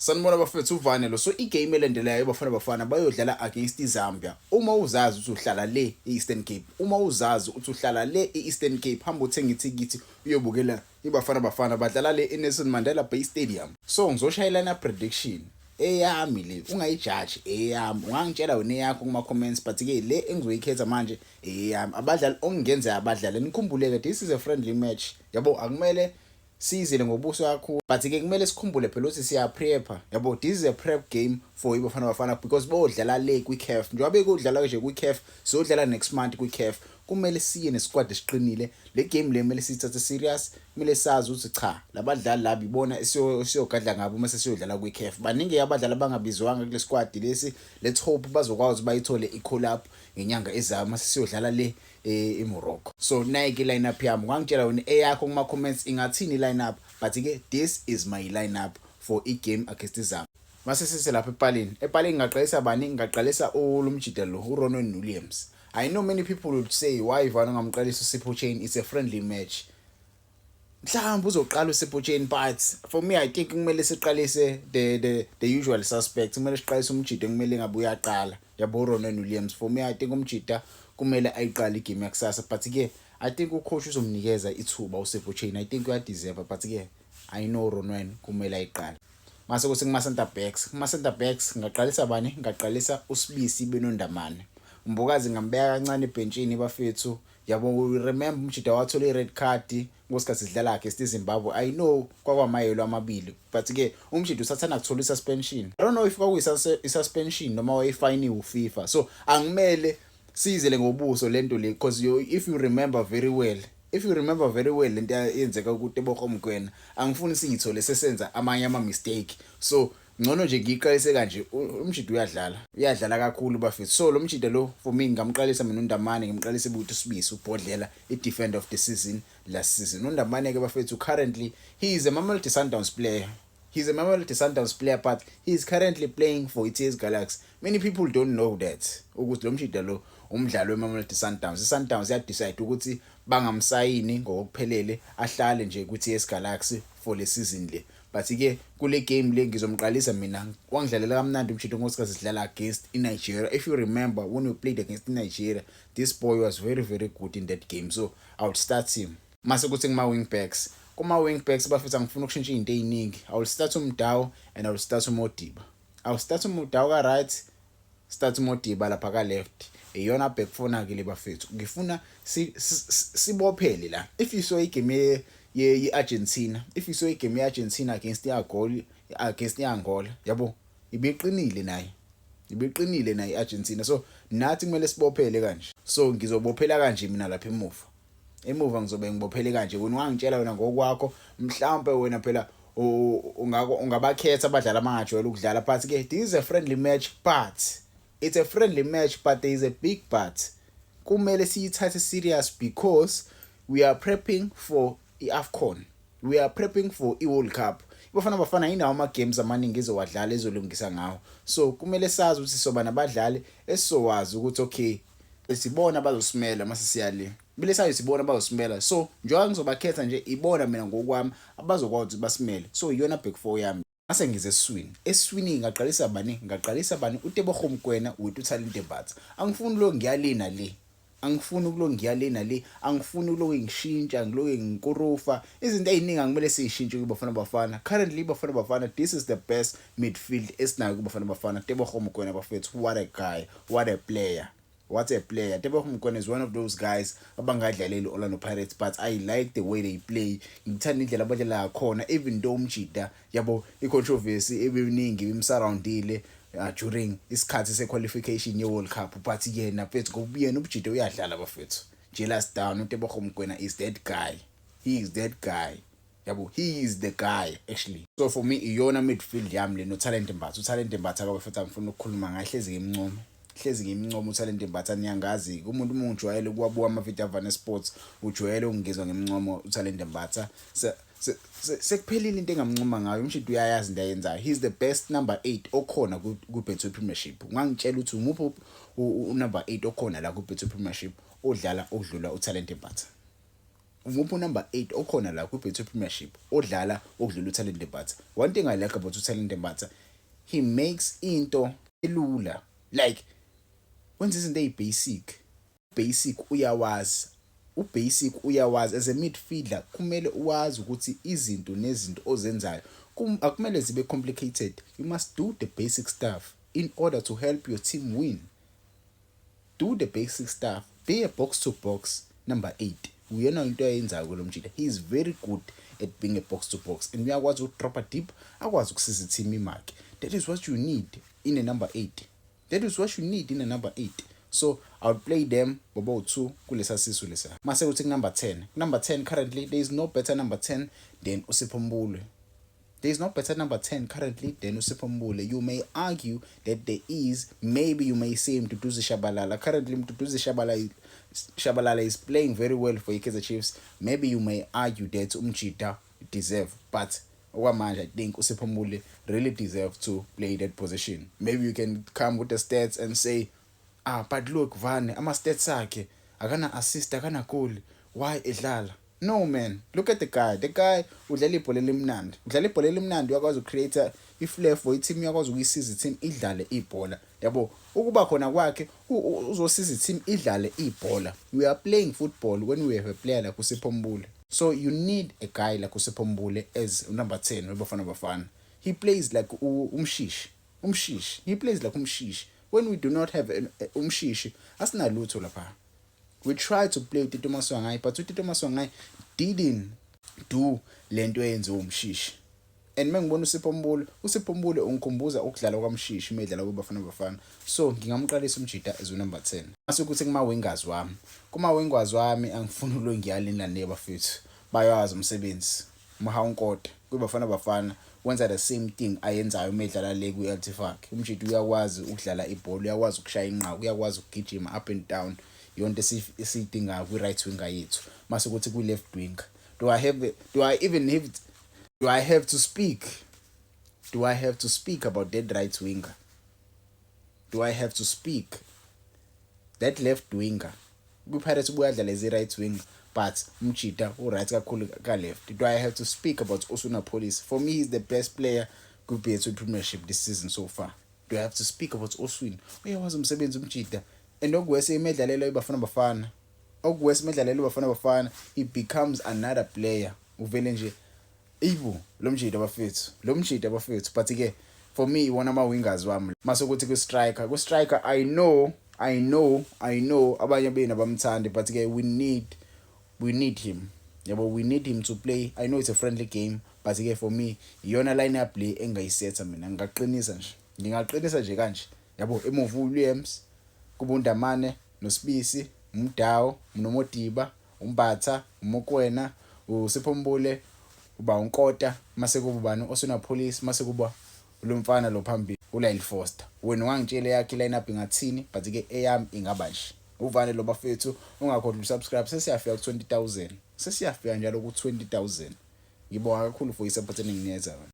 Sanibona bafethu, uvane lo. So igame elandelayo, iBafana Bafana bayodlala against iZambia. Uma uzazi ukuthi uhlala le e-Eastern Cape, uma uzazi ukuthi uhlala le e-Eastern Cape, hamba uthenga ithikithi uyobukela iBafana Bafana badlala le eNelson Mandela Bay Stadium. So ngizoshayelana prediction eyami le, ungayijaji, eyami. Ungangitshela wena eyakho kuma comments, but ke le engizoyikhetha manje eyami. Abadlali okungenzeka abadlali, nikhumbuleke, this is a friendly match, yabo. Akumele siyizele ngobuso kakhulu, but ke kumele sikhumbule phela ukuthi siya prepare, yabo. This is a prep game for iBafana Bafana because bodlala le kwi-CAF. Njengoba bekudlala nje kwi-CAF, siyodlala next month kwi-CAF. Kumele siye nesquad esiqinile. Le game le kumele siyithathe serious. Kumele sazi ukuthi cha, labadlali laba ibona siyogadla ngabo uma sesiyodlala kwi-CAF. Baningi abadlali abangabizwanga kule squad lesi. Let's hope bazokwazi bayithole i-call up ngenyanga ezayo uma sesiyodlala le eMorocco. So nayi lineup yami. Ungangitshela wena eyakho kuma comments, ingathini lineup, but ke this is my lineup for i-game against iZambia. Mase sise lapha epalini, epalini ngaqalisa bani? Ngaqalisa ulumjida lo, uRonwen Williams. I know many people would say, "Why Ivano ngamqalisa uSipho Chaine? It's a friendly match, mhlawumbe uzoqala uSipho Chaine." But for me, I think kumele siqalise the usual suspect. Kumele siqalise umjida, kumele ngabe uyaqala, yabo, uRonwen Williams. For me, I think umjida kumele ayiqale igame yakusasa, but ke I think ucoach uzomnikeza ithuba uSipho Chaine. I think uyadeserve, but ke I know Ronwen kumele ayiqale. Mase kuthi kuma center backs, kuma center backs ngaqalisa bani? Ngaqalisa uSibisi benoNdamane. Umbokazi ngambeka kancane ebhentshini bafethu, yabo. Remember, umjida wathola i-red card ngosikhathi sidlala against iZimbabwe. I know kwakwamayelo amabili, but ke umjida usathanda kuthola i-suspension. I don't know if kwakuyi-suspension noma wayefayiniwe uFIFA, so angimele sizele ngobuso lento le, because if you remember very well, if you remember very well lento eyenzeka kuTebogo Mokoena, angifuni siyithole sesenza amanye ama mistake. So ngcono nje ngiyiqalise kanje. Umjida uyadlala, uyadlala kakhulu bafethu. So lo mjida lo, for me, ngingamqalisa mina uNdamane, ngimqalise buthi uSibisi ubhodlela, i-defender of the season last season. UNdamane ke bafethu, currently he is a Mamelodi Sundowns player. He's a Mamelodi Sundowns player, but he is currently playing for iTS Galaxy. Many people don't know that ukuthi lo mjida lo umdlalo weMamelodi Sundowns. ISundowns ya decide ukuthi bangamsayini ngokuphelele, ahlale nje ku-TS Galaxy for le season le. But ke kule game le ngizomqalisa mina. Wangidlalela kamnandi umjida ngosikhathi sidlala against iNigeria. If you remember when we played against iNigeria, this boy was very, very good in that game, so I would start him. Mase kuthi kuma wing backs, kuma wing backs bafethu, angifuna ukushintsha izinto eziningi. I will start uMudau and I will start uModiba. I will start uMudau ka right, start uModiba lapha ka left. Iyona back four ke le bafethu. Ngifuna sibophele la. If you saw igame ye ye-Argentina, if you saw igame ye-Argentina against iAngola, against iAngola, yabo, ibiqinile naye, ibiqinile naye iArgentina. So nathi kumele sibophele kanje. So ngizobophela kanje mina lapha emuva, emuva ngizobe ngibophele kanje. Wena ungangitshela wena ngokwakho, mhlawumbe wena phela ungako ungabakhetha abadlali abangajwayele ukudlala, but ke this is a friendly match. But it's a friendly match, but there is a big but. Kumele siyithathe serious because we are prepping for i-AFCON, we are prepping for i-World Cup. Bafana Bafana inawo ama games amaningi ezowadlala, ezolungisa ngawo. So kumele sazi ukuthi soba nabadlali esizowazi ukuthi okay, sibona bazosimela mase siya le. Kumele sazi sibona bazosimela. So njengoba ngizobakhetha nje, ibona mina ngokwami abazokwazi ukuthi basimele. So iyona back four yami. Mase ngize esiswini, esiswini ngaqalisa bani? Ngaqalisa bani? uTebogo Mokoena with uThalente Mbatha. Angifuni lo ngiyalina le, angifuni ukulo ngiyalena le, angifuni ukuloku ngishintsha, ngiloku ngikurufa izinto eziningi. Angimele siyishintshe kuBafana Bafana. Currently Bafana Bafana, this is the best midfield esinayo kuBafana Bafana. Tebogo Mokoena bafethu, what a guy, what a player, what a player. Tebogo Mokoena is one of those guys abangadlaleli Orlando Pirates, but I like the way they play. Ngithanda indlela abadlala ngakhona, even though umjida, yabo, i-controversy ebiningi imsurroundile during isikhathi se-qualification ye-World Cup, but yena mfethu, ngokubuyena ubujida uyadlala bafethu. Jealous down. uTebogo Mokoena is that guy, he is that guy, yabo, he is the guy actually. So for me, iyona midfield yami le noTalent Mbatha. uTalent Mbatha ke bafethu, angifuna ukukhuluma ngaye, hlezi ngimncoma, hlezi ngimncoma uTalent Mbatha. Niyangazi, umuntu uma ujwayele ukuwabuka ama-video aVane Sports, ujwayele ukungizwa ngimncoma uTalent Mbatha. Sekuphelile into engamncoma ngayo. Umshidi uyayazi into ayenzayo. He's the best number 8 okhona ku-Betway Premiership. Ungangitshela ukuthi umuphi u-number 8 okhona la ku-Betway Premiership odlala okudlula uTalent Mbatha? Umuphi number 8 okhona la kwi-Betway Premiership odlala okudlula uThalente Mbatha? One thing I like about uThalente Mbatha, he makes into elula, like wenza izinto ezibasic. Basic uyawazi, ubasic uyawazi. As a midfielder kumele uwazi ukuthi izinto nezinto ozenzayo akumele zibe complicated. You must do the basic stuff in order to help your team win. Do the basic stuff, be a box to box number 8. Uyena into ayenzayo kulo mjita. He is very good at being a box to box and uyakwazi ukudropa deep, akwazi ukusiza i-team imake. That is what you need in a number 8. That is what you need in a number 8. So I would play them bobo 2 kulesa sisu lesa. Mase uthi number 10, number 10, currently there is no better number 10 than uSipho Mbule. There is no better number 10 currently than uSipho Mbule. You may argue that there is, maybe you may say Mduduzi Shabalala. Currently Mduduzi Shabalala is playing very well for iKaizer Chiefs. Maybe you may argue that umjita deserve, but okwamanje I think uSipho Mbule really deserve to play that position. Maybe you can come with the stats and say, "Ah, but look Van, ama stats akhe akana assist, akana goal, why edlala?" No man, look at the guy. The guy udlala ibhola elimnandi, udlala ibhola elimnandi, uyakwazi ucreate i-flair for i-team, uyakwazi ukuyisiza i-team idlale ibhola, yabo. Ukuba khona kwakhe uzosiza i-team idlale ibhola. We are playing football when we have a player like uSipho Mbule. So you need a guy like uSipho Mbule as number 10 weBafana Bafana. He plays like uMshishi, uMshishi. He plays like uMshishi. When we do not have uMshishi, asinalutho lapha. We try to play uTito Maswanganyi, but uTito Maswanganyi didn't do lento eyenziwa uMshishi. And mengibona uSipho Mbule, uSipho Mbule ungikhumbuza ukudlala kwaMshishi medlala kuBafana Bafana. So ngingamqalisa umjita as number 10. Mase kuthi kuma wingers wami, kuma wingers wami angifuni ulo ngiyalina ne bafethu, bayawazi umsebenzi. Mohau Nkota kuBafana Bafana wenza the same thing ayenzayo uma edlala le kwi-Al-Ettifaq. Umjita uyakwazi ukudlala ibhola, uyakwazi ukushaya inqaku, uyakwazi ukugijima up and down, yonke esiyidingayo kwi-right winger yethu. Mase kuthi kwi-left winger, do I even have do I have to speak do I have to speak about that right winger? Do I have to speak that left winger? Kwi-Pirates ubuyadlala as i-right winger, but umjita u-right kakhulu ka-left. Do I have to speak about Oswin Appollis? For me, he's the best player kwi-Betway Premiership this season so far. Do I have to speak about Oswin? Uyawazi umsebenzi umjita, and okuwese imedlalelo iBafana Bafana, okuwese imedlalelo iBafana Bafana, he becomes another player. Uvele nje ibu lo mjita bafethu, lo mjita bafethu. But ke for me, iwona ama wingers wami. Mase kuthi ku striker, I know abanye benu abamthandi, but ke we need him, yabo. We need him to play. I know it's a friendly game, but ke for me iyona lineup le engayisetha mina. Ngingaqinisa nje, ngingaqinisa nje kanje, yabo. Emuva uWilliams, kuba uNdamane noSibisi, uMudau noModiba, uMbatha, uMokoena, uSipho Mbule, uba uNkota, mase kuba ubani, Oswin Appollis, mase kuba lo mfana lo phambili, uLyle Foster. Wena ungangitshela yakhe lineup ingathini, but ke eyami ingaba nje. Uvane lo bafethu, ungakhohlwa usubscribe. Sesiyafika ku 20,000, sesiyafika njalo ku 20,000. Ngibonga kakhulu for isupport eninginikeza.